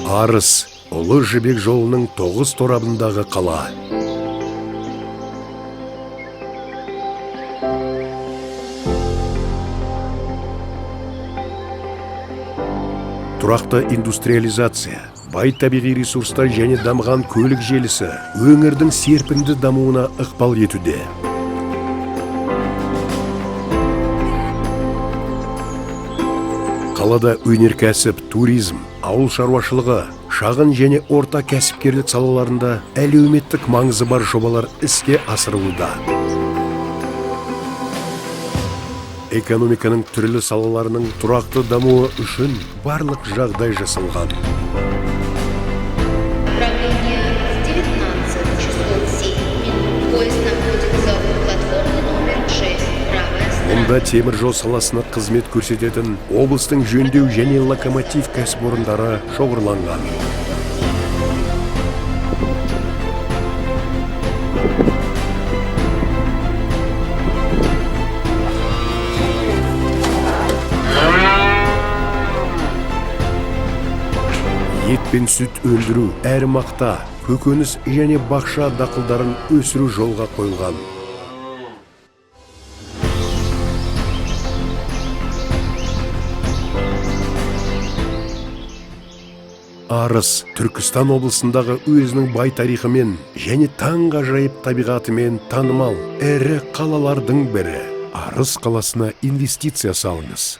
Арыс, Ұлы Жібек жолының 9 торабындағы қала. Тұрақты индустриализация, бай табиғи ресурстар және дамыған көлік желісі өңірдің серпінді дамуына ықпал етуде. Қалада өнеркәсіп, туризм, ауыл шаруашылығы, шағын және орта кәсіпкерлік салаларында әлеуметтік маңызы бар жобалар іске асырылуда. Экономиканың түрлі салаларының тұрақты дамуы үшін барлық жағдай жасалған. Отправление в 19 часов 7 минут. Поезд находится у платформы номер 6, правая сторона. Мұнда темір жол саласына қызмет көрсететін облыстың жөндеу және локомотив кәсіпорындары шоғырланған. Ет пен сүт өндіру, әрі мақта, көкөніс және бақша дақылдарын өсіру жолға қойылған. Арыс, Түркістан облысындағы өзінің бай тарихымен және таңғажайып табиғатымен танымал ірі қалалардың бірі. Арыс қаласына инвестиция салыңыз.